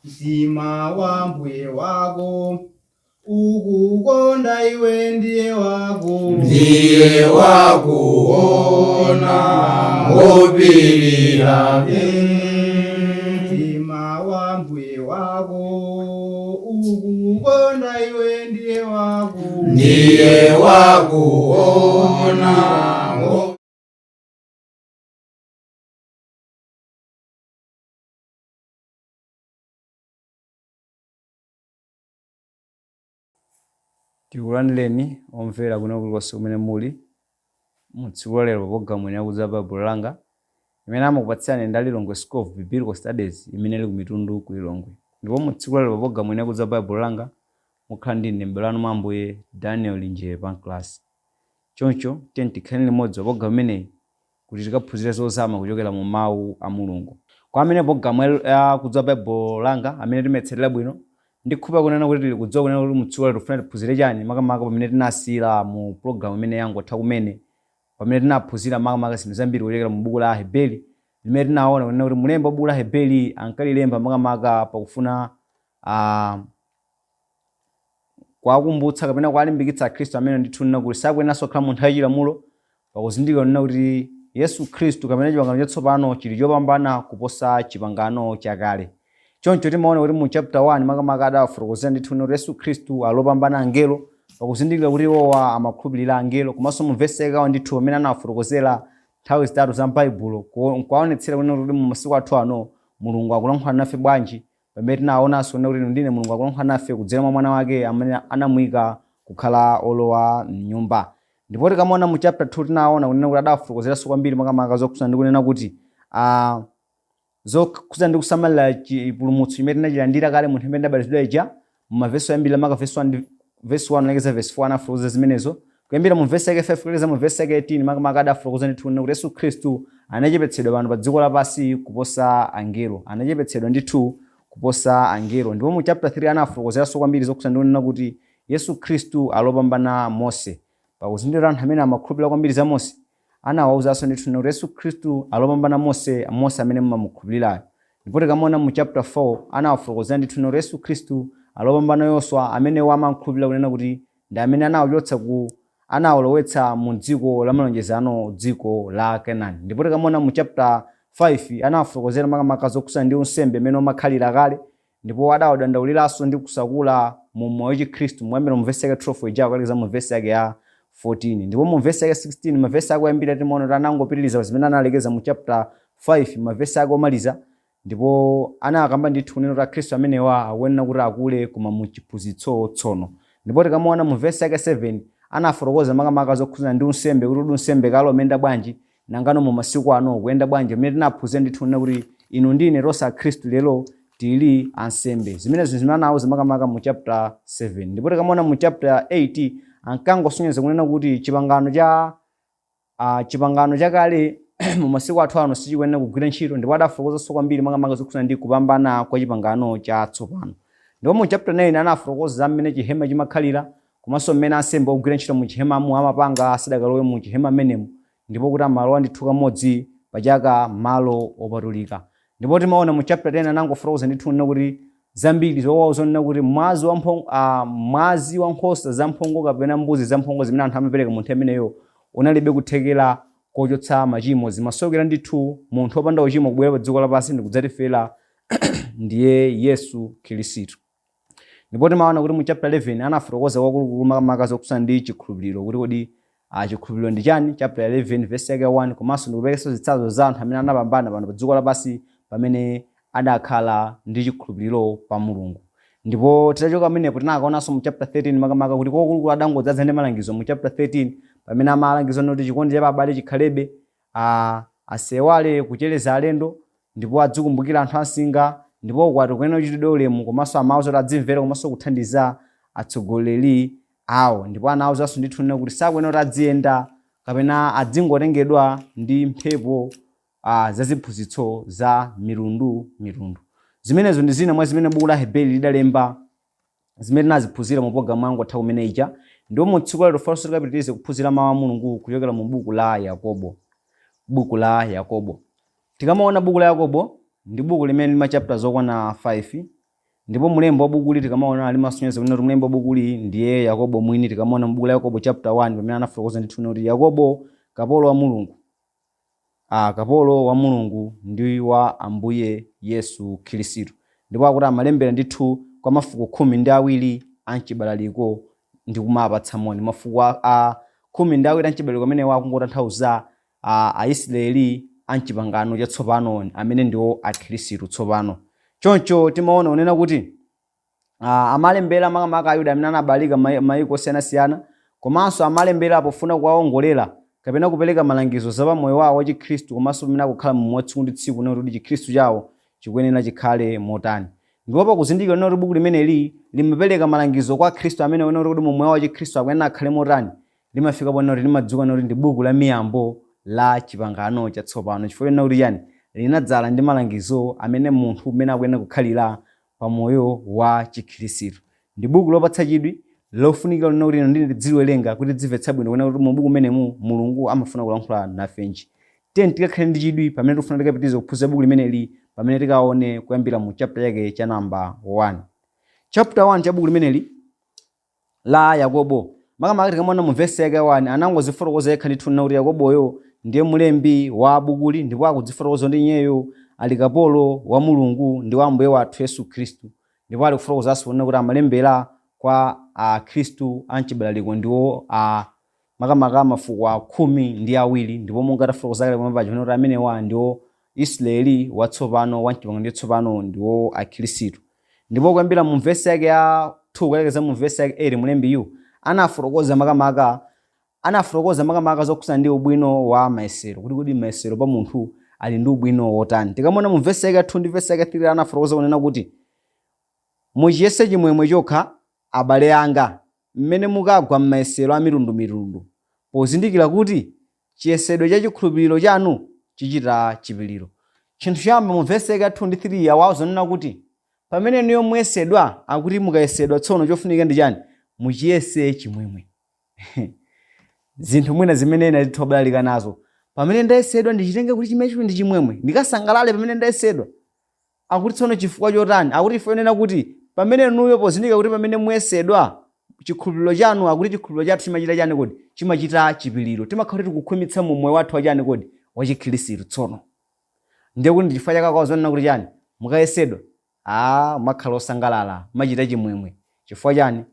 Mtima wa mbuye wako ukukonda iwe ndiye wako Ndiye wakuona ngopirira. Mtima wa mbuye wako ukukonda iwe ndiye wako Ndiye wakuona. Tikulandireni omvera kuno kulikonse kumene muli mutsiku la lero pologalamu ino ya Kudziwa Baibulo Langa imene amakupatsirani ndi Lilongwe School of Biblical Studies imene ili ku Mitundu ku Lilongwe. Ndipo mu tsiku la lero pologalamu ino ya Kudziwa Baibulo Langa mukhala ndi ine m'bale wanu mwa Ambuye Daniel Linjere Pancras. Choncho tiyeni tikhale limodzi pa pologalamu imeneyi kuti tikaphunzire zozama kuchokera mu Mawu a Mulungu. Kwa amene pologalamu ya Kudziwa Baibulo Langa amene timaitsatira bwino, ndikhulupirira kunena kuti tili kudziwa kunena kuti mu tsiku la lero tikufuna tiphunzire chani, makamaka pamene tinasiyira mu pologalamu imene yangotha kumene, pamene tinaphunzira makamaka zinthu zambiri kuchokera mu buku la Aheberi, limene tinaona kunena kuti mulembi wa buku la Aheberi ankalilemba makamaka pakufuna kuwakumbutsa kapena kuwalimbikitsa Akhristu amene ndithu nena kuti sakuyeneranso kukhala mu nthawi ya chilamulo, pakuzindikira kunena kuti Yesu Khristu kapena chipangano chatsopano chili chopambana kuposa chipangano chakale. Choncho timaona kuti mu chapter 1 makamaka adawafotokozera ndithu kunena kuti Yesu Khristu ali wopambana angelo, pakuzindikira kuti iwowa amakhulupirira angelo, komanso mu vesi yake ndithu pamene anawafotokozera nthawi zitatu za m'Baibulo, nkuwaonetsera kunena kuti mu masiku athu ano Mulungu akulankhula nafe bwanji, pamene tinaonanso kunena kuti inu ndine Mulungu akulankhula nafe kudzera mwa Mwana wake amene anamuyika kukhala olowa m'nyumba. Ndipo tikamaona mu chapter 2 tinaona kunena kuti adawafotokozeranso kwambiri makamaka zokhudzana ndi kunena kuti zokhudzana ndi kusamalira chipulumutso chimene tinachilandira kale munthu amene adabatizidwa ija, mu mavesi oyambirira maka vesi 1 ndi vesi 1 kulekeza vesi 4 anafotokoza zimenezo. Kuyambira mu vesi yake 5 kulekeza mu vesi yake 18 makamaka adafotokoza ndithu kunena kuti Yesu Khristu anachepetsedwa pano pa dziko lapansi kuposa angelo, anachepetsedwa ndithu kuposa angelo. Ndipo mu chapter 3 anafotokozeranso kwambiri zokhudzana ndi kunena kuti Yesu Khristu ali wopambana Mose, pakuzindikira anthu amene amakhulupirira kwambiri za Mose. Anawawuzanso ndithu kunena kuti Yesu Khristu ali wopambana Mose, Mose amene mumamukhulupirirayo. Ndipo tikamaona mu chapter 4 anawafotokozera ndithu kunena kuti Yesu Khristu ali wopambana Yoswa, amene iwo amamukhulupirira kunena kuti ndi amene anawachotsa ku anawalowetsa mu dziko la malonjezano, dziko la Kenani. Ndipo tikamaona mu chapter 5 anawafotokozera makamaka zokhudzana ndi unsembe mmene umakhalira kale, ndipo adawadandauliranso ndi kusakula mu moyo wa Chikhristu kuyambira mu vesi yake 12 ija kukalekeza mu vesi yake ya 14. Ndipo mu vesi yake 16, mavesi ake oyambira, timaona kuti anangopitiriza zimene analekeza mu chapter 5, mavesi ake omaliza, ndipo anakamba ndithu kunena kuti Akhristu amenewa akuyenera kuti akule koma mu chiphunzitso tsono. Ndipo tikamaona mu vesi yake 7 anafotokoza makamaka zokhudzana ndi unsembe, kuti unsembe kale umayenda bwanji, nangano mu masiku ano ukuyenda bwanji, pamene tinaphunzira ndithu kunena kuti inu ndi ine tonse Akhristu lero tili ansembe. Zimenezo zimene anawuza makamaka mu chapter 7. Ndipo tikamaona mu chapter 8 ankangosonyeza kunena kuti chipangano chakale mu masiku athu ano sichikuyenera kugwira ntchito, ndipo adafotokozanso kwambiri makamaka zokhudzana ndi kupambana kwa chipangano chatsopano. Ndipo mu chapter 9 anafotokoza za mmene chihema chimakhalira, komanso mmene ansembe ogwira ntchito mu chihemamo amapanga asadakalowe mu chihema mmenemo, ndipo kuti amalowa ndithu kamodzi pachaka malo opatulika. Ndipo timaona mu chapter 10 anangofotokoza ndithu kunena kuti zambiri zowauza kunena kuti mwazi wa nkhosa zamphongo kapena mbuzi zamphongo zimene anthu amapereka mu nthawi imeneyo unalibe kuthekera kochotsa machimo, zimasowekera ndithu munthu wopanda uchimo kubwera pa dziko lapansi ndi kudzatifera, ndiye Yesu Khristu. Ndipo timaona kuti mu chapter 11 anafotokoza kwakulukulu makamaka zokhudzana ndi chikhulupiriro, kuti kodi chikhulupiriro ndi chani, chapter 11 verse yake 1, komanso ndikuperekanso zitsanzo za anthu amene anapambana pano pa dziko lapansi pamene adakhala ndi chikhulupiriro pa Mulungu. Ndipo titachoka pamenepo tinakaonanso mu chapter 13 makamaka kuti kwakulukulu adangodzaza ndi malangizo mu chapter 13, pamene amalangiza kuti chikondi cha abale chikhalebe, asaiwale kuchereza alendo, ndipo adzikumbukira anthu ansinga, ndipo ukwati ukuyenera kuchitidwa ulemu, komanso amawauza kuti adzimvera komanso kuthandiza atsogoleri awo. Ndipo anawuzanso ndithu kunena kuti sakuyenera kuti adziyenda kapena adzingotengedwa ndi mphepo za ziphunzitso za mitundu mitundu. Zimenezo ndi zina mwa zimene buku la Aheberi lidalemba, zimene tinaziphunzira mu pologalamu yangotha kumene ija. Ndipo mu tsiku lalero tifunanso tikapitirize kuphunzira mawu a Mulungu kuchokera mu buku la Yakobo. Buku la Yakobo. Tikamaona buku la Yakobo ndi buku limene lili ma chapters okwana 5. Ndipo mlembi wa bukuli tikamaona limasonyeza kunena kuti mlembi wa bukuli ndiye Yakobo mwini. Tikamaona m'buku la Yakobo chapter 1 pamene anafotokoza ndithu kuti Yakobo kapolo wa Mulungu, kapolo wa Mulungu ndi wa Ambuye Yesu Khristu, ndipo akuti amalembera ndithu kwa mafuko 12 a mchibalaliko ndi kumapatsa moni. Mafuko a 12 a mchibalaliko amene akungotanthauza Aisraeli a mchipangano chatsopano amene ndiwo Akhristu tsopano. Choncho timaona kunena kuti amalembera makamaka Ayuda amene anabalika mayiko osiyanasiyana, komanso amalembera pofuna kuwawongolera kapena kupereka malangizo za pamoyo wawo wa Chikhristu, komanso pamene akukhala mmoyo tsiku ndi tsiku, kunena kuti Chikhristu chawo chikuyenera chikhale motani. Ndipo pakuzindikira kunena kuti buku limeneli limapereka malangizo kwa Khristu amene kunena kuti moyo wa Chikhristu akuyenera akhale motani, limafika ponena kuti limadziwika kuti ndi buku la miyambo la chipangano chatsopano, chifukwa chonena kuti chani, linadzala ndi malangizo amene munthu mmene akuyenera kukhalira pamoyo wa Chikhristu. Ndi buku lopatsa chidwi lofunikira kunena kuti ino ndine tidziwerenga kuti tizimvetsa bwino kunena kuti mu buku menemu Mulungu amafuna kulankhula nafenji. Tiyeni tikakhale ndi chidwi pamene tikufuna tikapitirize kuphunzira buku limeneli, pamene tikaone kuyambira mu chapter yake cha namba 1. Chapter 1 cha buku limeneli la Yakobo, makamaka tikamaona mu verse yake 1, anangozifotokoza yekha ndithu kuti Yakoboyo ndiye mlembi wa bukuli, ndipo akudzifotokoza ndi iyeyo ali kapolo wa Mulungu ndi wa Ambuye wathu Yesu Khristu. Ndipo ali kufotokozanso kunena kuti amalembera kwa Akhristu a mchibalaliko ndiwo makamaka mafuko a 12, ndipo monga tafotokoza kale pamene paja kuti amenewa ndiwo Israeli watsopano wa mchipangano chatsopano ndiwo Akhristu. Ndipo kuyambira mu verse yake ya 2 kulekeza mu verse yake 8, mlembiyu anafotokoza makamaka zokhudzana ndi ubwino wa mayesero, kuti kodi mayesero pa munthu ali ndi ubwino wotani. Tikamaona mu verse yake 2 ndi verse yake 3, anafotokoza kunena kuti muchiyese chimwemwe chokha, abale anga, mmene mukagwa m'mayesero a mitundumitundu, pozindikira kuti chiyesedwe cha chikhulupiriro chanu chichita chipiriro. Chinthu choyamba mu verse yake 2 ndi 3 awauza kunena kuti pamene niyo muyesedwa, akuti mukayesedwa tsono chofunika ndi chani? Muchiyese chimwemwe. Zinthu mwina zimene ena tithu abalalika nazo, pamene ndayesedwa ndichitenge kuti chimenecho ndi chimwemwe, ndikasangalale pamene ndayesedwa. Akuti tsono chifukwa chotani? Akuti chifukwa chonena kuti pamene nuyo pozindikira kuti pamene muyesedwa chikhulupiriro chanu, akuti chikhulupiriro chathu chimachita chani kodi? Chimachita chipiriro. Timakhala kuti tikukhwimitsa mu moyo wathu wachani kodi? Wa Chikhristu tsono. Ndiye kuti ndi chifukwa chake akawauza kuti chani? Mukayesedwa, makhala osangalala, machita chimwemwe. Chifukwa chani?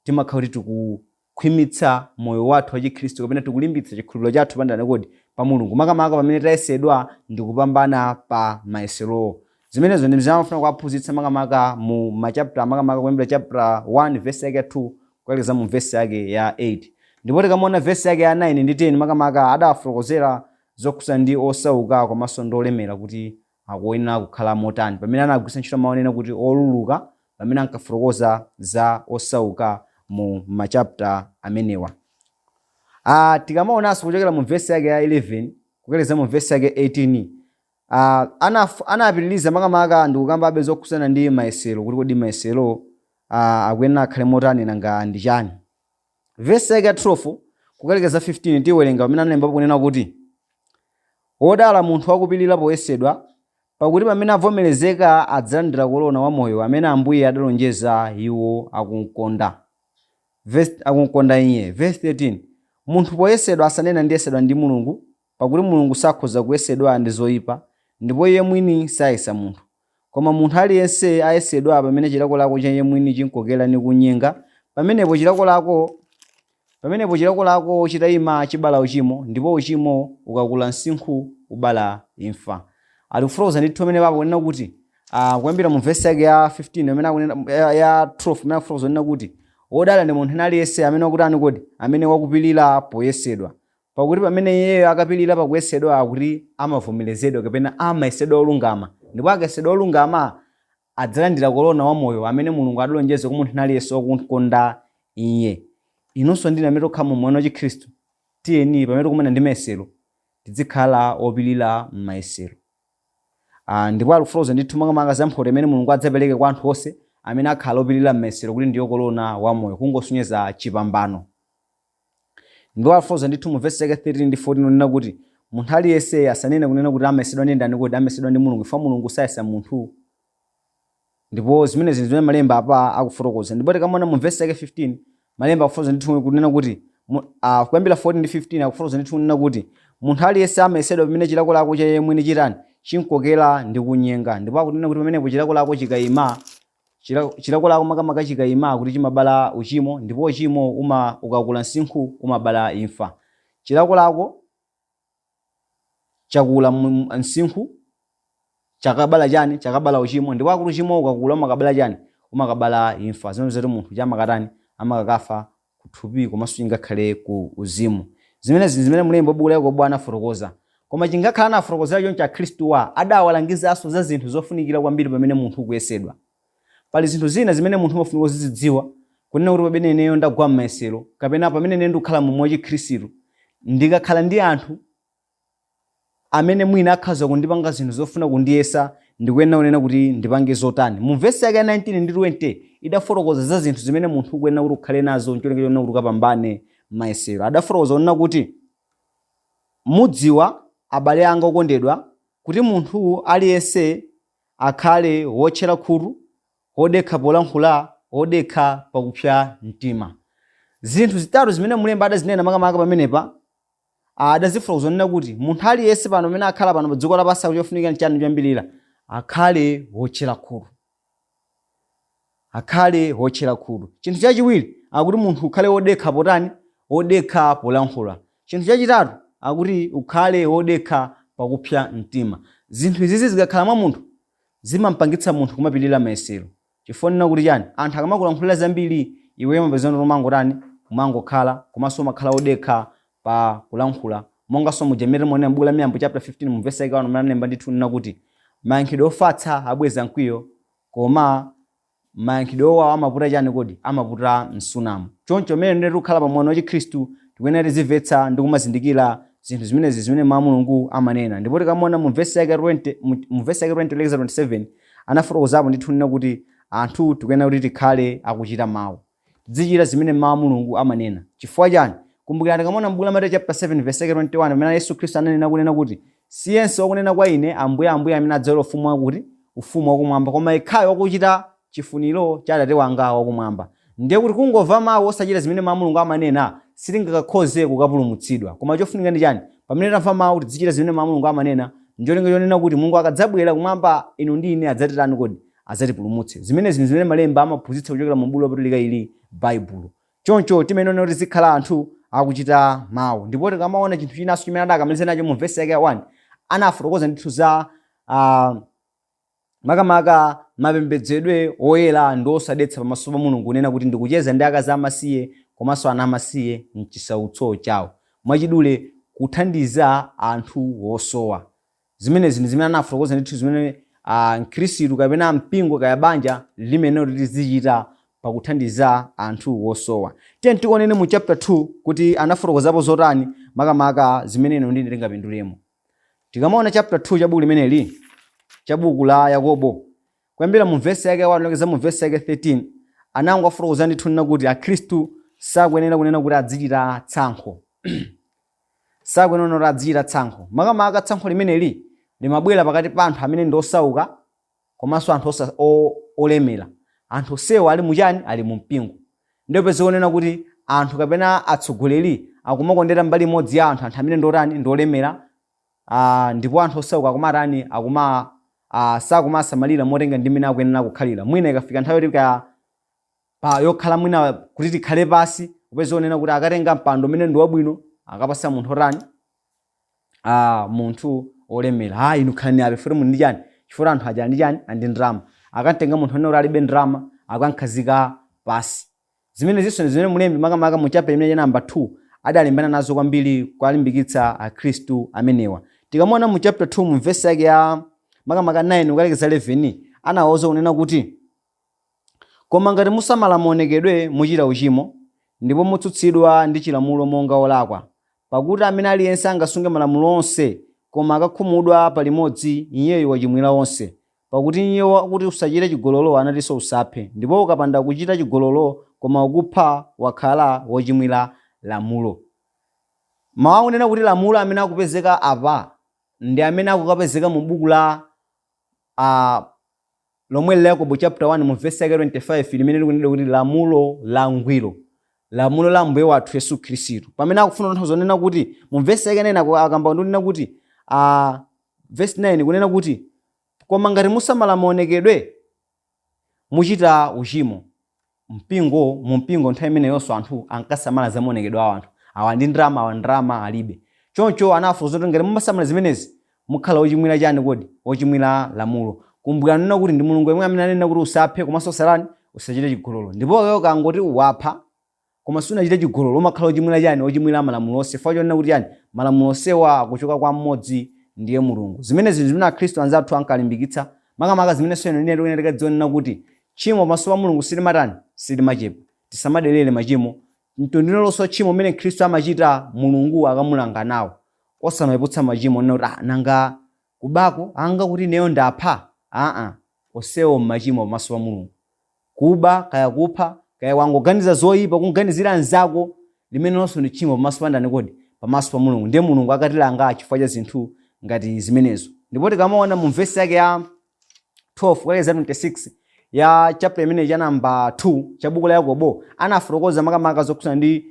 Timakhala kuti tikukhwimitsa moyo wathu wa Chikhristu kapena tikulimbitsa chikhulupiriro chathu pandani kodi? Pa Mulungu, makamaka pamene tayesedwa ndi kupambana pa mayeserowo. Zimenezo ndi zimene amafuna kuwaphunzitsa makamaka mu machapter, makamaka kuyambira chapter 1 verse yake 2 kukalekeza mu verse yake ya 8. Ndipo tikamaona verse yake ya 9 ndi 10, makamaka adawafotokozera zokhudzana ndi osauka komanso ndi olemera kuti akuyenera kukhala motani, pamene anagwiritsa ntchito mawu onena kuti oluluka pamene ankafotokoza za osauka mu machapter amenewa. Tikamaonanso kuchokera mu verse yake ya 11 kukalekeza mu verse yake 18, anapitiriza makamaka ndi kukambabe zokhudzana ndi mayesero, kuti kodi mayesero akuyenera akhale motani, nanga ndi chani. Verse yake ya 12 kukalekeza 15 tiwerenga pamene analembapo kunena kuti wodala munthu wakupirira poyesedwa, pakuti pamene avomerezeka adzalandira korona wa moyo amene Ambuye adalonjeza iwo akumkonda. Akumkonda iye. Verse 13, munthu poyesedwa asanena ndiyesedwa ndi Mulungu, pakuti Mulungu sakhoza kuyesedwa ndi zoyipa, ndipo iye mwini sayesa munthu. Koma munthu aliyense ayesedwa pamene chilakolako cha iye mwini chinkokera ndi kunyenga. Pamenepo chilakolako chitayima chibala uchimo, ndipo uchimo ukakula msinkhu ubala imfa. Ali kufotokoza ndithu pamene papo kunena kuti kuyambira mu verse yake ya 15 amene akunena ya 12 amene akufotokoza kunena kuti wodala ndi munthu aliyense amene wakutani kodi, amene wakupirira poyesedwa, pakuti pamene iyeyo akapirira pakuyesedwa, akuti amavomerezedwa kapena amayesedwa olungama, ndipo akayesedwa olungama adzalandira korona wa moyo amene Mulungu adalonjeza kwa munthu aliyense wakukonda iye. Inunso ndine amene tokhala mu moyo wa Chikhristu, tiyeni pamene tikumana ndi mayesero tizikhala opirira m'mayesero. Ndipo alikufotokoza ndithu makamaka za mphoto imene Mulungu adzapereke kwa anthu onse amene akhala opirira m'mayesero, kuti ndiyo korona wa moyo, kungosonyeza chipambano. Ndipo alikufotokoza ndithu mu verse yake 13 ndi 14 unena kuti munthu aliyense asanene kunena kuti amayesedwa ndi ndani kodi, amayesedwa ndi Mulungu, chifukwa Mulungu sayesa munthu. Ndipo zimenezi zimene malemba apa akufotokoza. Ndipo tikamaona mu vesi yake 15, malemba akufotokoza ndithu kunena kuti kuyambira 14 ndi 15 akufotokoza ndithu kunena kuti munthu aliyense amayesedwa pamene chilakolako cha iye mwini chitani, chimkokera ndi kunyenga. Ndipo akunena kuti pamenepo chilakolako chikayima, chilakolako makamaka chikayima, kuti chimabala uchimo, ndipo uchimo ukakula msinkhu umabala imfa. Chilakolako chakula msinkhu, chakabala chani? Chakabala uchimo. Ndipo akuti uchimo ukakula umakabala chani? Umakabala imfa. Zimene zoti munthu chamakatani, amakakafa kuthupi komanso ingakhale ku uzimu. Zimenezi zimene mlembi wa buku la Yakobo anafotokoza. Koma chingakhala anafotokozera choncho, akhristuwa adawalangizanso za zinthu zofunikira kwambiri pamene munthu ukuyesedwa. Pali zinthu zina zimene munthu umafunika kuzidziwa, kunena kuti pamene ineyo ndagwa m'mayesero, kapena pamene ine ndikukhala mu moyo wachikhristu, ndikakhala ndi anthu amene mwina akhoza kundipanga zinthu zofuna kundiyesa, ndikuyenera kunena kuti ndipange zotani. Mu vesi yake ya 19 ndi 20 idafotokoza za zinthu zimene munthu ukuyenera kuti ukhale nazo ncholinga chonena kuti ukapambane mayesero. Adafotokoza kunena kuti, mudziwa, abale anga okondedwa, kuti munthu aliyense akhale wotchera khutu, wodekha polankhula, wodekha pakupsa mtima. Zinthu zitatu zimene mlembi adazinena makamaka pamenepa, adazifotokoza kunena kuti munthu aliyense pano amene akhala pano pa dziko lapansi, akuti chofunika nchani? Choyambirira, akhale wotchera khutu, akhale wotchera khutu. Chinthu chachiwiri, akuti munthu ukhale wodekha potani? Wodekha polankhula. Chinthu chachitatu, akuti ukhale wodekha pakupsa mtima. Zinthu izizi zikakhala mwa munthu, zimampangitsa munthu kumapirira mayesero. Chifukwa nena kuti chani? Anthu akamakulankhulira zambiri, iweyo mapezano umangotani? Umangokhala, komanso umakhala wodekha pa kulankhula. Monganso muja mmene timaonera m'buku la Miyambo chapter 15 mu vesi yake 1, mmene analemba ndithu nena kuti mayankhidwe ofatsa abweza mkwiyo, koma mayankhidwe owawa amaputa chani kodi? Amaputa msunamo. Choncho mmene ndiye tikukhala pa moyo wa chikhristu, tikuyenera tizimvetsa ndi kumazindikira zinthu zimenezi zimene mawu a Mulungu amanena. Ndipo tikamaona mu vesi yake 20, mu vesi yake 20 kulekeza 27, anafotokozapo ndithu nena kuti anthu tikuyenera kuti tikhale akuchita mawu, tizichita zimene mawu a Mulungu amanena. Chifukwa chani? Kumbukirani, tikamaona m'buku la Mateyu chapter 7 verse yake 21, pamene Yesu Khristu ananena kunena kuti, si yense wakunena kwa ine, Ambuye, Ambuye, amene adzalowa ufumu wakuti, ufumu wakumwamba, koma yekhayo wakuchita chifuniro cha Atate wanga wakumwamba. Ndiye kuti kungomva mawu osachita zimene mawu a Mulungu amanena, sitingakakhoze kukapulumutsidwa. Koma chofunika ndi chani? Pamene tamva mawu, tizichita zimene mawu a Mulungu amanena, ncholinga chonena kuti Mulungu akadzabwera kumwamba, inu ndi ine adzatitani kodi? Adzatipulumutse. Zimenezi ndi zimene malemba amaphunzitsa kuchokera mu buku lopatulika ili, Baibulo. Choncho timayenera kuti tizikhala anthu akuchita mawu. Ndipo tikamaona chinthu chinanso chimene adakamaliza nacho mu vesi yake ya 1, anafotokoza ndithu za makamaka mapembedzedwe oyera ndi osadetsa pamaso pa Mulungu, kunena kuti ndikucheza ndi akazi amasiye komanso ana amasiye mchisautso chawo. Mwachidule, kuthandiza anthu osowa. Zimenezi ndi zimene anafotokoza ndithu zimene mkhristu kapena mpingo kaya banja limene kuti tizichita pakuthandiza anthu osowa. Tiye tikaonene mu chapter 2 kuti anafotokozapo zotani makamaka zimene inu ndi ine tingapindulemo. Tikamaona chapter 2 cha buku limeneli, cha buku la Yakobo, kuyambira mu vesi yake 1 kulekeza mu vesi yake 13, anango afotokoza ndithu nena kuti akhristu sakuyenera kunena kuti azichita tsankho, sakuyenera kuti azichita tsankho. Makamaka tsankho limeneli limabwera pakati pa anthu amene ndi osauka komanso anthu olemera. Anthu onsewa ali muchani? Ali mu mpingo. Ndiye peza kunena kuti anthu kapena atsogoleri akumakondera mbali imodzi ya anthu, anthu amene ndi otani? Ndi olemera, ndipo anthu osauka akumatani? Akuma sakumasamalira motenga ndi mmene akuyenera kukhalira. Mwina ikafika nthawi yoti kaya pa yokhala mwina kuti tikhale pasi, upeza kunena kuti akatenga mpando umene ndi wabwino, akapasa munthu otani? Munthu olemera. Inu khalani ape, futi muli ndi chani? Chifukwa anthu aja ndi chani? Andi ndalama. Akatenga munthu amene alibe ndalama, akankhazika pasi. Zimene zinso ndi zimene mulembi makamaka mu chapter imene cha namba 2 adalimbana nazo kwambiri kuwalimbikitsa akhristu amenewa. Tikamaona mu chapter 2 mu verse yake ya makamaka 9 kukalekeza 11, anawauza kunena kuti, koma ngati musamala maonekedwe, muchita uchimo, ndipo mutsutsidwa ndi chilamulo monga olakwa. Pakuti amene aliyense angasunge malamulo onse, koma akakhumudwa pa limodzi, iyeyo wachimwira onse. Pakuti iye wakuti usachite chigololo anatinso usaphe. Ndipo ukapanda kuchita chigololo, koma ukupha, wakhala wochimwira lamulo. Mawu akunena kuti lamulo amene akupezeka apa ndi amene akukapezeka mu buku la lomwe la Yakobo chapter 1 mu verse yake 25, limene likunena kuti lamulo la ngwiro, lamulo la Mbuye wathu Yesu Khristu, pamene akufuna kutanthauza kunena kuti mu verse yake 9 akamba kunena kuti verse 9 kunena kuti, koma ngati musamala maonekedwe muchita uchimo. Mpingo, mu mpingo nthawi imeneyonso anthu ankasamala za maonekedwe awo, anthu awa ndi ndalama, awa ndalama alibe. Choncho anafunsa kuti ngati mumasamala zimenezi mukhala ochimwira chani kodi? Ochimwira lamulo. Kumbukirani nena kuti ndi Mulungu yemwe amene anena kuti usaphe komanso usalani, usachite chigololo. Ndipo iweyo kangoti wapha koma sunachite chigololo, umakhala ochimwira chani? Ochimwira malamulo onse. Chifukwa chonena kuti chani? Malamulo onsewa akuchoka kwa mmodzi, ndiye Mulungu. Zimenezi zimene akhristu anzathu ankalimbikitsa, makamaka zimenenso ine ndine tikadziona kuti tchimo pamaso pa Mulungu silimatani, silimachepa. Tisamaderere machimo. Mtundu lonse tchimo umene Khristu amachita, Mulungu akamulanga nawo. Osamapeputsa machimo nena kuti nanga kubako anga kuti ineyo ndapha. Aa, onsewo machimo pamaso pa Mulungu. Kuba kaya kupha kaya wangoganiza zoyipa kuganizira anzako, limene lonso ndi tchimo pamaso pa ndani kodi? Pamaso pa Mulungu. Ndiye Mulungu akatilanga chifukwa cha zinthu ngati zimenezo. Ndipo tikamaona mu vesi yake ya 12 kulekeza 26 ya chapter imene cha namba 2 cha buku la Yakobo, anafotokoza makamaka zokhudzana ndi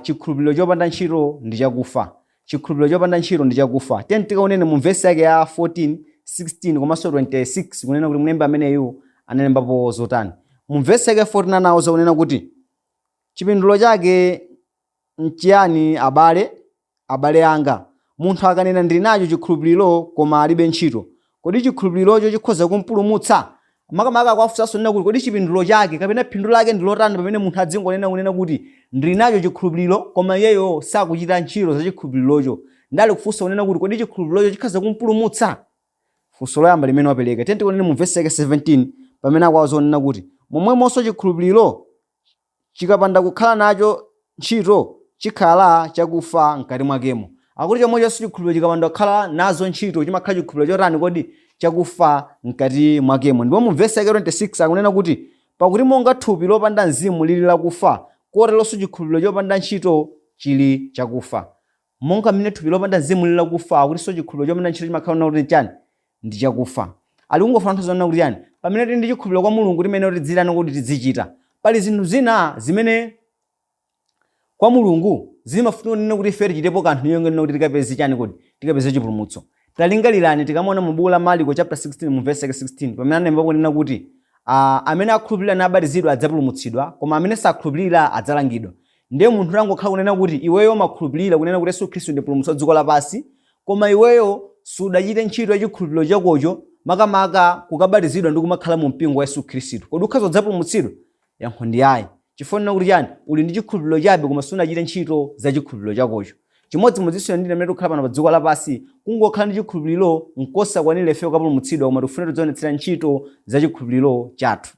chikhulupiriro chopanda ntchito ndi chakufa. Chikhulupiriro chopanda ntchito ndi chakufa. Tiyeni tikaonene mu vesi yake ya 14, 16 komanso 26, kunena kuti mlembi ameneyu analembapo zotani. Mu vesi yake 14 anawuza kunena kuti, chipindulo chake nchiyani abale, abale anga, munthu akanena ndili nacho chikhulupiriro koma alibe ntchito, kodi chikhulupirirocho chikhoza kumpulumutsa? Makamaka akuwafunsanso nena kuti kodi chipindulo chake kapena phindu lake ndi lotani pamene munthu adzingonena kunena kuti ndili nacho chikhulupiriro koma iyeyo sakuchita ntchito za chikhulupirirocho. Ndali kufunsa kunena kuti kodi chikhulupirirocho chikhoza kumpulumutsa? Funso loyamba limene wapereka. Tiyeni tikaonene mu vesi yake 17, pamene akuwauza kunena kuti momwemonso chikhulupiriro chikapanda kukhala nacho ntchito chikhala chakufa mkati mwakemo. Akuti chomwechonso chikhulupiriro chikapanda kukhala nazo ntchito chimakhala chikhulupiriro chotani kodi? Chakufa mkati mwakemo. Ndipo mu vesi yake 26 akunena kuti pakuti monga thupi lopanda mzimu lili lakufa, koteronso chikhulupiriro chopanda ntchito chili chakufa. Monga mmene thupi lopanda mzimu lili lakufa, akutinso chikhulupiriro chopanda ntchito chimakhala kuti chani? Ndi chakufa. Ali kungofuna kutanthauza kuti chani? Pamene tili ndi chikhulupiriro kwa Mulungu timene tidzirani kuti tidzichita. Pali zinthu zina zimene kwa Mulungu zimafuna kunena kuti ife tichitepo kanthu niyo ngenena kuti tikapeze chani kodi? Tikapeze chipulumutso. Talingalirani tikamaona mu buku la Marko chapter 16 mu verse yake 16, pamene analemba kunena kuti amene akhulupirira nabatizidwa adzapulumutsidwa, koma amene sakhulupirira adzalangidwa. Ndiye munthu angokhala kunena kuti iweyo umakhulupirira kunena kuti Yesu Khristu ndi mpulumutsi wa dziko lapansi, koma iweyo sudachite ntchito ya chikhulupiriro chakocho, makamaka kukabatizidwa ndi kumakhala mu mpingo wa Yesu Khristu, kodi ukhoza kudzapulumutsidwa? Yankho ndi ayi. Chifukwa kuti chani? Uli ndi chikhulupiriro chabe koma sunachite ntchito za chikhulupiriro chakocho. Chimodzimodzinso ndi amene tikukhala pano pa dziko lapansi, kungokhala ndi chikhulupiriro nkosakwanira ife kukapulumutsidwa, koma tikufuna tidzionetsera ntchito za chikhulupiriro chathu.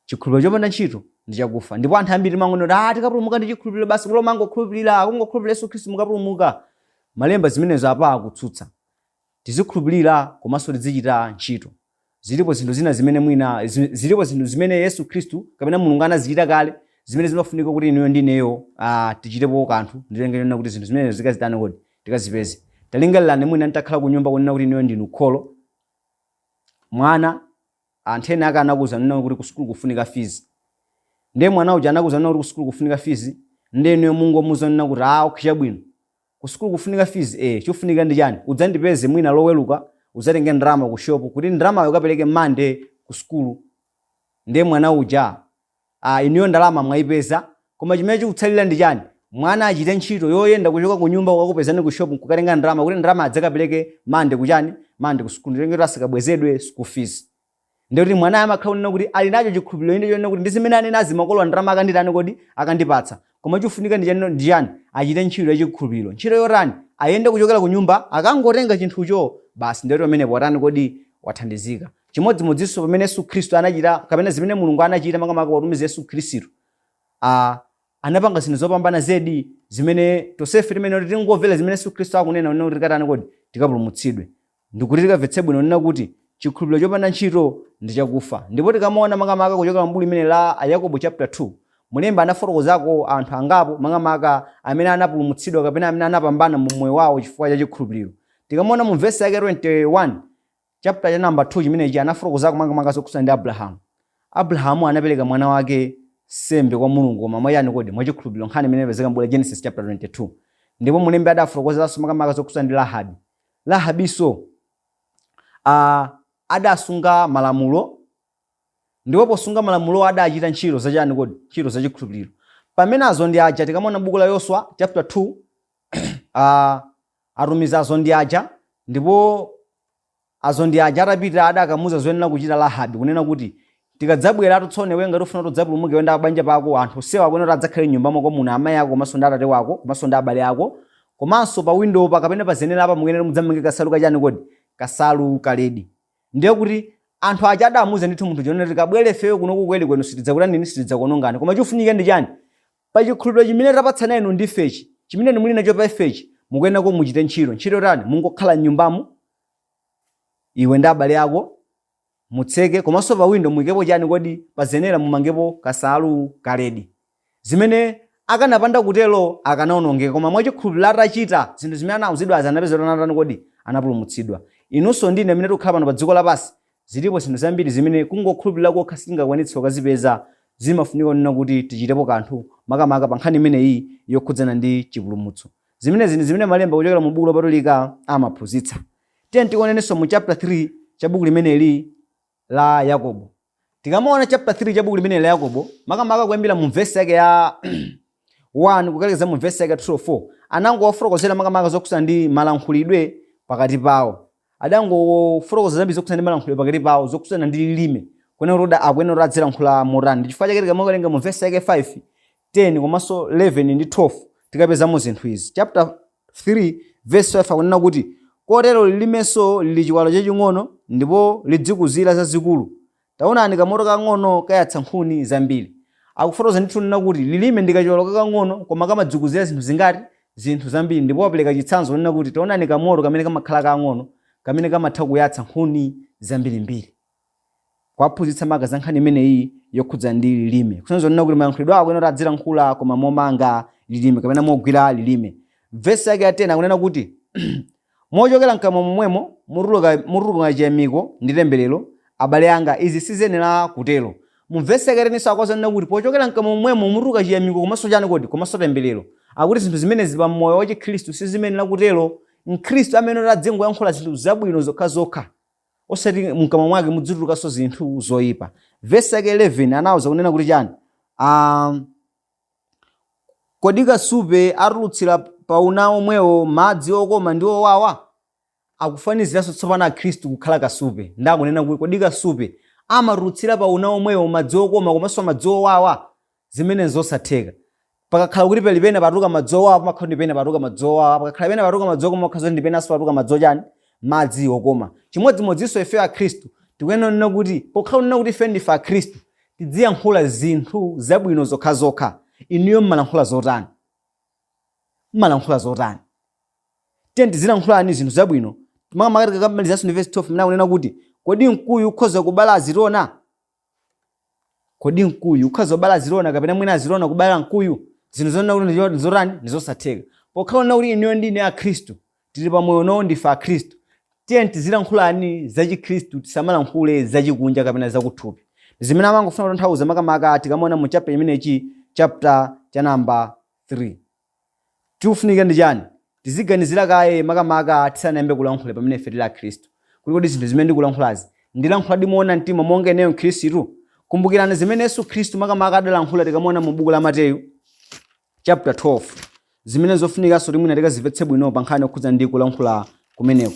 Chikhulupiriro chopanda ntchito ndi chakufa. Ndipo anthu ambiri timangonena kuti tikapulumuka ndi chikhulupiriro basi, kulo mangokhulupirira, kungokhulupirira Yesu Khristu mukapulumuka. Malemba zimenezo apa akutsutsa. Tizikhulupirira komanso tizichita ntchito. Zilipo zinthu zina zimene mwina zilipo zinthu zimene Yesu Khristu kapena Mulungu anazichita kale zimene zimafunika kuti inuyo ndi ineyo tichitepo kanthu, ndilengere kuti zinthu zimenezo zikazitani kodi? Tikazipeze. Talingalirani mwina nitakhala ku nyumba kunena kuti inuyo ndinu kholo, mwana anthu ena ake anakuwuza nena kuti ku sukulu kufunika fees. Ndiye mwana uja anakuwuza nena kuti ku sukulu kufunika fees, ndiye inuyo mungomuwuza nena kuti okay, chabwino, ku sukulu kufunika fees, chofunika ndi chani? Udzandipeze mwina Loweruka, udzatenge ndalama ku shop kuti ndalamayo ukapereke Monday ku sukulu. Ndiye mwana uja inuyo ndalama mwayipeza, koma chimene chikutsalira ndi chani? Mwana achite ntchito yoyenda kuchoka ku nyumba kukakupezani ku shop kukatenga ndalama kuti ndalama adzakapereke Monday kuchani? Monday ku sukulu, ndilenge kuti asakabwezedwe school fees. Ndiye kuti mwana amakhala kunena kuti ali nacho chikhulupiriro inde chonena kuti ndi zimene anenazi makolo ndalama akanditani kodi? Akandipatsa. Koma chofunika ndi chani? Ndi chani? Achite ntchito ya chikhulupiriro. Ntchito yotani? Ayende kuchokera ku nyumba akangotenga chinthucho basi, ndiye kuti pamenepo watani kodi? Wathandizika. Chimodzimodzinso pamene Yesu Khristu anachita kapena zimene Mulungu anachita makamaka potumiza Yesu Khristu, anapanga zinthu zopambana zedi zimene tonsefe timene kuti tingomvera zimene Yesu Khristu akunena kunena kuti tikatani kodi? Tikapulumutsidwe. Ndikuti tikamvetse bwino nena kuti chikhulupiriro chopanda ntchito ndi chakufa. Ndipo tikamaona makamaka kuchokera m'buku limene la Yakobo chapter 2, mulembi anafotokozako anthu angapo makamaka amene anapulumutsidwa kapena amene anapambana mu moyo wawo chifukwa cha chikhulupiriro. Tikamaona mu vesi yake 21 Chapter cha namba 2 chimenechi anafotokoza makamaka zokhudzana ndi Abrahamu. Abrahamu anapereka mwana wake sembe kwa Mulungu, koma mwachani kodi? Mwachikhulupiriro. Nkhani imene imapezeka m'buku la Genesis chapter 22. Ndipo mulembi adafotokozanso makamaka zokhudzana ndi Rahabi. Rahabinso adasunga malamulo, ndipo posunga malamulo adachita ntchito zachani kodi? Ntchito zachikhulupiriro. Pamene azondi aja, tikamaona buku la Yoswa chapter 2, atumiza azondi aja, ndipo azondi aja atapita adakamuza zoyenera kuchita Rahabi, kunena kuti tikadzabwera tsono iwe ngati ufuna tudzapulumuke wenda banja pako, anthu onsewa akuyenera kuti adzakhale m'nyumba mwako muno, amayi ako komanso ndi atate wako komanso ndi abale ako, komanso pa window pa kapena pa zenera apa muyenera mudzamange kasalu kachani kodi? Kasalu kaledi. Ndiye kuti anthu aja adamuuza ndithu munthu chonena tikabwere ifeyo kuno ku Yeriko inu sitidzakutanini, sitidzakuonongani, koma chofunika ndi chani? Pa chikhulupiriro chimene tapatsana inu ndi ifechi, chimene inu muli nacho pa ifechi, mukuyenera kuti muchite ntchito. Ntchito yotani? Mungokhala m'nyumbamo iwe ndi abale ako, mutseke, komanso pa windo muikepo chani kodi? Pa zenera mumangepo kasalu kaledi. Zimene akanapanda kutero akanaonongeka, koma mwachikhulupiriro atachita zinthu zimene anauzidwazi anapeza kuti anatani kodi? Anapulumutsidwa. Inunso ndi ine amene tikukhala pano pa dziko lapansi, zilipo zinthu zambiri zimene kungokhulupirira kokha sitingakwanitse kukazipeza, zimafunika kunena kuti tichitepo kanthu makamaka pa nkhani imeneyi yokhudzana ndi chipulumutso. Zimenezi ndi zimene malemba kuchokera mu buku lopatulika amaphunzitsa. Tiyeni tikaonenso mu chapter 3 cha buku limeneli la Yakobo. Tikamaona chapter 3 cha buku limeneli la Yakobo, makamaka kuyambira mu vesi yake ya 1 kukalekeza mu vesi yake ya 2 anangowafotokozera makamaka zokhudzana ndi malankhulidwe pakati pawo. Adangofotokoza zambiri zokhudzana ndi malankhulidwe pakati pawo, zokhudzana ndi lilime, kunena kuti akuyenera kuti adzilankhula motani. Ndi chifukwa chake tikamawerenga mu vesi yake 5, 10 komanso 11 ndi 12 tikapezamo zinthu izi. Chapter 3 verse 5 akunena kuti kotero lilimenso lili chiwalo chaching'ono ndipo lidzikuzira zazikulu. Taonani kamoto kang'ono kayatsa nkhuni zambiri. Akufotokoza ndithu kunena kuti lilime ndi kachiwalo kakang'ono koma kamadzikuzira zinthu zingati? Zinthu zambiri. Ndipo wapereka chitsanzo kunena kuti taonani kamoto kamene kamakhala kang'ono kamene kamatha kuyatsa nkhuni zambirimbiri. Kuwaphunzitsa maka za nkhani imeneyi yokhudzana ndi lilime, kusonyeza kunena kuti mayankhulidwe awo akuyenera kuti adzilankhula koma momanga lilime kapena mogwira lilime. Vesi yake ya 10 akunena kuti mochokera mkamwa momwemo mutuluka chiyamiko ndi temberero. Abale anga, izi siziyenera kutero. Mu vesi yake 10 akuwauza kunena kuti pochokera mkamwa momwemo mutuluka chiyamiko komanso chani kodi? Komanso temberero. Akuti zinthu zimenezi pa moyo wa Chikhristu sizimenera kutero. Mkhristu amene kuti adzingoyankhula zinthu zabwino zokhazokha, osati mkamwa mwake mudzitulukanso zinthu zoyipa. Vesi yake 11 anawuza kunena kuti chani? Kodi kasupe atulutsira pauna omwewo madzi okoma ndi owawa? Akufaniziranso tsopano Akhristu kukhala kasupe. Ndakunena kuti kodi kasupe amatulutsira pauna omwewo madzi okoma komanso madzi owawa? Zimene zosatheka. Pakakhala kuti pali pena patuluka madzi owawa, pamakhala kuti pena patuluka madzi owawa. Pakakhala pena patuluka madzi okoma, pamakhala kuti penanso patuluka madzi ochani? Madzi okoma. Chimodzimodzinso ife Akhristu tikuyenera kunena kuti pokhala kunena kuti ife ndife Akhristu, tidziyankhula zinthu zabwino zokhazokha. Inuyo mmalankhula zotani? Mmalankhula zotani? Tiye tizilankhulani zinthu zabwino. Makamaka tikakamalizanso ndi verse 12 imene akunena kuti kodi mkuyu ukhoza kubala azitona? Kodi mkuyu ukhoza kubala azitona kapena mwina azitona kubala mkuyu? Zinthu zonena kuti ndi zotani? Ndi zosatheka. Pokhala kunena kuti inuyo ndi ine Akhristu, tili pamoyo unowo ndife Akhristu, tiye tizilankhulani zachikhristu, tisamalankhule zachikunja kapena zakuthupi. Zimene amangofuna kutanthauza makamaka tikamaona mu chapter imenechi, chapter cha namba 3. Chikufunika ndi chani? Tiziganizira kaye makamaka tisanayambe kulankhula pamene ife tili Akhristu, kuti kodi zinthu zimene ndikulankhulazi ndilankhuladi moona mtima monga ineyo Mkhristu? Kumbukirani zimene Yesu Khristu makamaka adalankhula tikamaona mu buku la Mateyu chapter 12, zimene zofunikanso kuti mwina tikazimvetse bwino pa nkhani yokhudza ndi kulankhula kumeneko.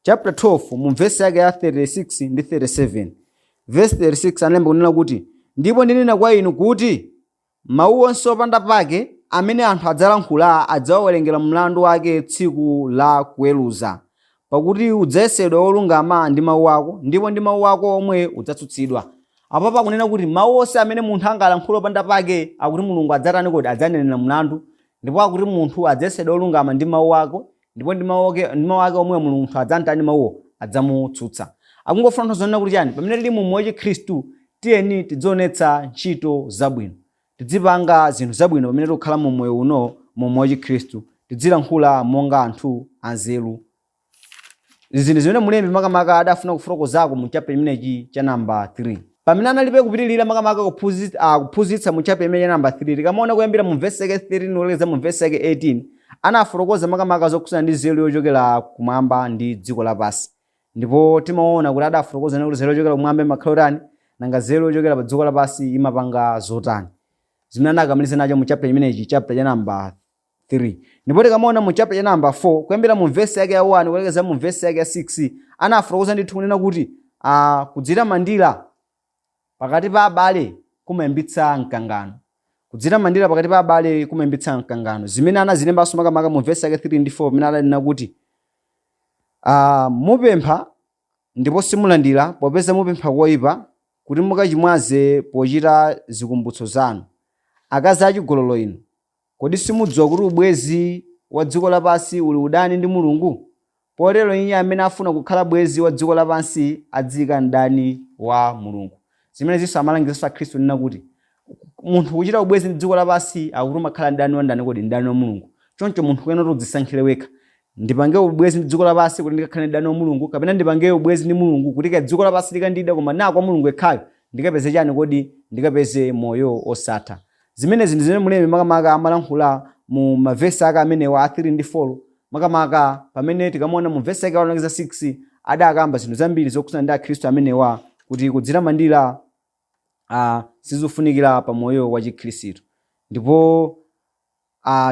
Chapter 12 mu vesi yake ya 36 ndi 37. Verse 36 analemba kunena kuti ndipo ndinena kwa inu kuti mawu onse opanda pake amene anthu adzalankhula adzawawerengera mlandu wake tsiku la kuweruza, pakuti udzayesedwa wolungama ndi mawu ako, ndipo ndi mawu ako omwe udzatsutsidwa. Apapo akunena kuti mawu onse amene munthu angalankhule opanda pake, akuti Mulungu adzatani kodi? Adzanenera mlandu. Ndipo akuti munthu adzayesedwa wolungama ndi mawu ako, ndipo ndi mawu ake omwe munthu adzamtani mawuwo? Adzamutsutsa. Akungofuna zonena kuti chani? Pamene tili mu moyo wa Chikhristu, tiyeni tidzionetsa ntchito zabwino. Tidzipanga zinthu zabwino pamene tikukhala mu moyo uno, mu moyo wa Chikhristu. Tidzilankhula monga anthu anzeru. Zinthu zimene mulembi makamaka adafuna kufotokozako mu chapter imenechi cha namba 3. Pamene analibe kupitirira makamaka kuphunzitsa mu chapter imene cha namba 3, tikamaona kuyambira mu verse yake 13 kulekeza mu verse yake 18, anafotokoza makamaka zokhudzana ndi nzeru yochokera kumwamba ndi dziko lapansi. Ndipo timaona kuti adafotokoza kuti nzeru yochokera kumwamba imakhala yotani, nanga nzeru yochokera pa dziko lapansi imapanga zotani, zimene anakamaliza nacho mu chapter imenechi, chapter cha namba 3. Ndipo tikamaona mu chapter cha namba 4 kuyambira mu verse yake ya 1 kulekeza mu verse yake ya 6, anafotokoza ndithu kunena kuti kudzitamandira pakati pa abale kumayambitsa mkangano. Kudzitamandira pakati pa abale kumayambitsa mkangano, zimene anazilembanso makamaka mu verse yake 3 ndi 4, pamene adanena kuti mupempha ndipo simulandira, popeza mupempha koyipa, kuti mukachimwaze pochita zikumbutso zanu. Akazi achigololo inu, kodi simudziwa kuti ubwezi wa dziko lapansi uli udani ndi Mulungu? Potero iye amene afuna kukhala bwezi wa dziko lapansi adziyika mdani wa Mulungu. Zimene zinso amalangizanso akhristu nena kuti munthu kuchita ubwezi ndi dziko lapansi akuti umakhala mdani wa ndani kodi? Mdani wa Mulungu. Choncho munthu kuyenera kuti udzisankhire wekha: ndipange ubwezi ndi dziko lapansi kuti ndikakhale mdani wa Mulungu, kapena ndipange ubwezi ndi Mulungu kuti ka dziko lapansi likandida, koma na kwa Mulungu yekhayo ndikapeze chani kodi? Ndikapeze moyo osatha. Zimenezi ndi zimene mulembi makamaka amalankhula mu mavesi ake amenewa a 3 ndi 4. Makamaka pamene tikamaona mu vesi yake 1 6, adakamba zinthu zambiri zokhudzana ndi akhristu amenewa kuti kudzitamandira sizofunikira pa moyo wa chikhristu. Ndipo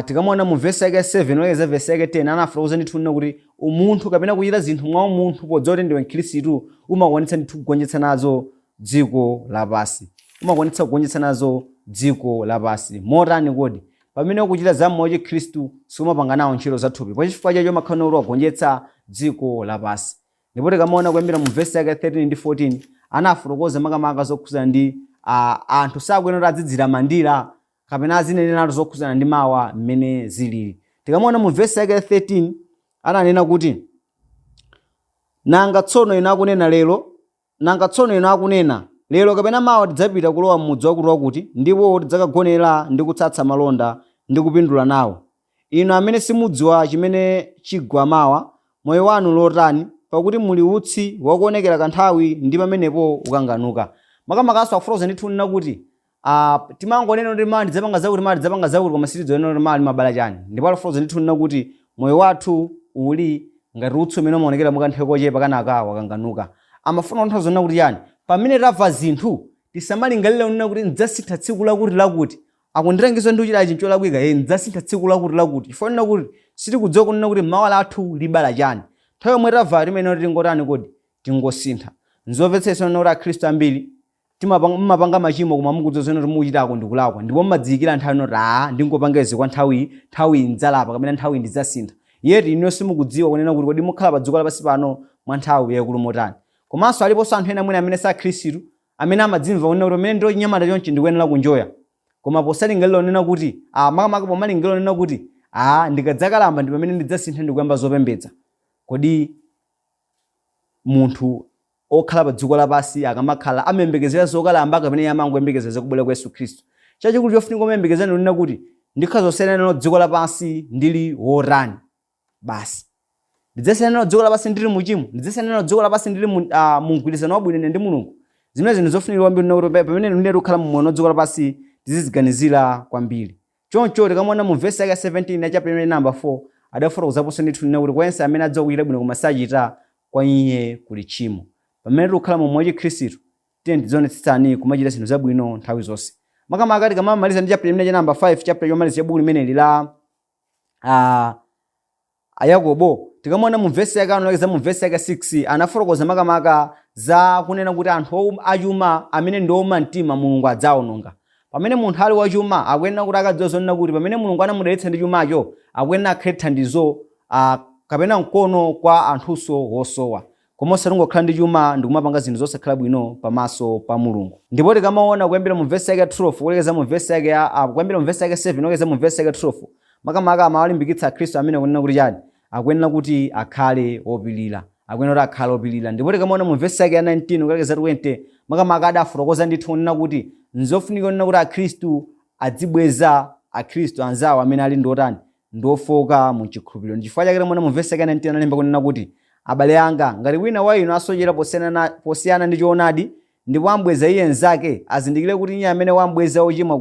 tikamaona mu vesi yake 7 kulekeza vesi yake 10, anafotokoza ndithu nena kuti umunthu kapena kuchita zinthu mwa umunthu podziwa kuti ndiwe mkhristu umakwanitsa ndithu kugonjetsa nazo dziko lapansi. Umakwanitsa kugonjetsa nazo dziko lapansi motani kodi? Pamene ukuchita za moyo chikhristu sumapanga nawo ntchito zathupi, pachifukwa chacho umakhala kuti wagonjetsa dziko lapansi. Ndipo tikamaona kuyambira mu vesi yake 13 ndi 14, anafotokoza makamaka zokhudzana ndi anthu sakuyenera kuti azidzitamandira kapena azineneratu zokhudzana ndi mawa mmene zilili. Tikamaona mu vesi yake 13, ananena kuti, nanga tsono inu akunena lero, nanga tsono inu akunena lero kapena mawa tidzapita kulowa m'mudzi wakuti wakuti, ndipo tidzakagonera ndi kutsatsa malonda ndi kupindula nawo. Inu amene simudziwa chimene chigwa mawa, moyo wanu lotani? Pakuti muli utsi wakuonekera kanthawi ndi pamenepo ukanganuka. Makamakaso akufotokoza ndithu nena kuti timangonena kuti mawa ndidzapanga zakuti, mawa ndidzapanga zakuti, koma sitidziwa kuti mawa limabala chani. Ndipo akufotokoza ndithu nena kuti moyo wathu uli ngati utsi umene umaonekera mukanthawi kochepa kanaka wakanganuka. Amafuna kutanthauza nena kuti chani? Pamene tamva zinthu tisamalingalire kunena kuti ndidzasintha tsiku lakuti lakuti, akundilangiza ndi kuchita chinthu cholakwika, ndidzasintha tsiku lakuti lakuti, chifukwa nena kuti sitikudziwa kunena kuti mawa lathu libala chani. Nthawi yomwe tamva timene kuti tingotani kodi? Tingosintha. Nzomvetsetsa nena kuti akhristu ambiri mmapanga machimo koma mukudziwa zimene mukuchitako ndikulakwa, ndipo mmadziyikira nthawi noti ndingopanga izi kwa nthawi, nthawi ndzalapa kapena nthawi ndidzasintha. Yeti inuyo simukudziwa kunena kuti kodi mukhala pa dziko lapansi pano mwa nthawi yayikulu motani. Komanso aliponso anthu ena mwina amene si akhristu amene amadzimva kunena kuti pamene ndilo chinyamata chonchi ndikuyenera kunjoya, koma posalingalira kunena kuti makamaka pomalingalira kunena kuti ndikadzakalamba ndi pamene ndidzasintha ndikuyamba zopembedza. Kodi munthu okhala pa dziko lapansi akamakhala amayembekezera zokalamba kapena iye amangoyembekezera zakubwera kwa Yesu Khristu? Chachikulu chofunika kumayembekezera ndi kunena kuti ndikhala zosiyana nalo dziko lapansi ndili wotani. Basi ndidzasiyana nalo dziko lapansi ndili muchimo, ndidzasiyana nalo dziko lapansi ndili mu mgwirizano wabwino ine ndi Mulungu. Zimene zinthu zofunikira kwambiri kuti pamene ndine tikukhala mu moyo wa dziko lapansi tiziziganizira kwambiri. Choncho tikamaona mu vesi yake 17 ya chapter imene namba 4, adafotokozaponso ndithu nena kuti kwa yense amene adziwa kuchita bwino koma sachita, kwa iye kuli tchimo. Pamene tikukhala mu moyo wa chikhristu, tiye tidzionetsetsani kumachita zinthu zabwino nthawi zonse. Makamaka tikamamaliza ndi chapter imene cha namba 5, chapter chomaliza cha buku limeneli la Yakobo, tikamaona mu vesi yake anolekeza mu vesi yake 6, anafotokoza makamaka za kunena kuti anthu achuma amene ndi ouma mtima Mulungu adzawononga. Pamene munthu ali wachuma akuyenera kuti akadziwa zonena kuti pamene Mulungu anamudalitsa ndi chumacho akuyenera akhale thandizo kapena mkono kwa anthunso wosowa, koma osati kungokhala ndi chuma ndikumapanga zinthu zosakhala bwino pamaso pa Mulungu. Ndipo tikamaona kuyambira mu vesi yake 12 kulekeza mu vesi yake ya kuyambira mu vesi yake 7 kulekeza mu vesi yake 12, makamaka amawalimbikitsa akhristu amene kunena kuti chani? Akuyenera kuti akhale wopirira, akuyenera kuti akhale wopirira. Ndipo tikamaona mu vesi yake ya 19 kulekeza 20, makamaka adafotokoza ndithu kunena kuti nzofunika kunena kuti akhristu adzibweza akhristu anzawo amene ali ndi otani? Ndi ofoka mu chikhulupiriro. Ndichifukwa chake timaona mu vesi yake 19 analemba kunena kuti Abale anga, ngati wina wa inu asochera posiyana ndi choonadi, ndipo ambweza iye mnzake, azindikire kuti iye amene wambweza wochimwa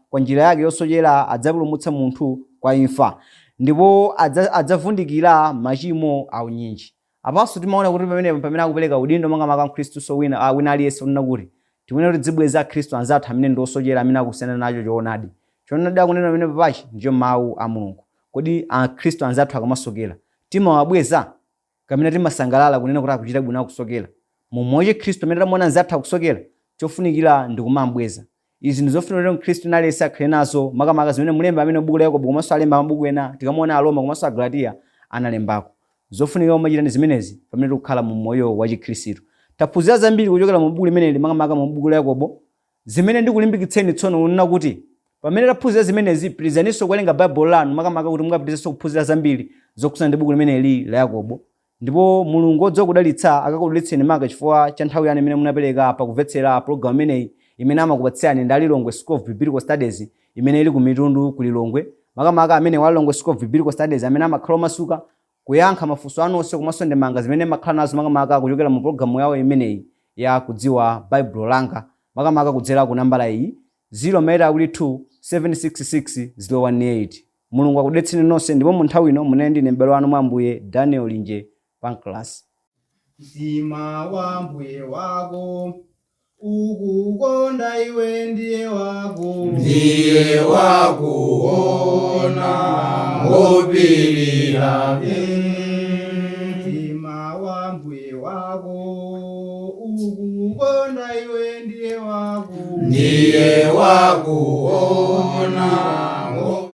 kwa njira yake yosochera adzapulumutsa munthu kwa imfa, ndipo adzavundikira machimo aunyinji. Apanso timaona kuti pamene akupereka udindo makamaka mkhristu wina aliyense, kunena kuti tikunena kuti tizibweza akhristu anzathu amene ndi osochera, amene akusiyana nacho choonadi. Choonadi akunena pamene papachi ndicho mawu a Mulungu. Kodi akhristu anzathu akamasokera timawabweza, kamene timasangalala kunena kuti akuchita bwino akusokera? Momwe chikhristu amene tamuona anzathu akusokera, chofunikira ndi kumambweza. Izi ndi zofunikira kuti mkhristu aliyense akhale nazo, makamaka zimene mulemba amene buku la Yakobo komanso alemba mabuku ena, tikamaona Aroma komanso Agalatiya analembako. Zofunikira kumachita ndi zimenezi pamene tikukhala mu moyo wa chikhristu. Taphunzira zambiri kuchokera mu buku limeneli, makamaka mu buku la Yakobo, zimene ndikulimbikitseni tsono kunena kuti pamene taphunzira zimenezi, pitizaninso kuwerenga Baibulo lanu, makamaka kuti mungapitizenso kuphunzira zambiri zokhudzana ndi buku limeneli la Yakobo. Ndipo Mulungu wodziwa kudalitsa akakudalitseni maka chifukwa cha nthawi yanu imene munapereka pakumvetsera programu imeneyi, imene amakupatsirani ndi Lilongwe School of Biblical Studies, imene ili ku Mitundu ku Lilongwe. Makamaka amene wa Lilongwe School of Biblical Studies amene amakhala omasuka kuyankha mafunso anu onse komanso ndemanga zimene makhala nazo, makamaka kuchokera mu programu yawo imeneyi ya Kudziwa Baibulo Langa, makamaka kudzera ku nambala iyi, 0 2 766 018. Mulungu akudalitseni nonse. Ndipo mu nthawi ino munene ndine m'bale wanu mwa Ambuye, Daniel Linje Pancras. Mtima wa mbuye wako ukukonda iwe, ndiye wako. Ndiye wakuona, ngopirira. Mtima wa mbuye wako ukukonda iwe, ndiye wako. Ndiye wakuona.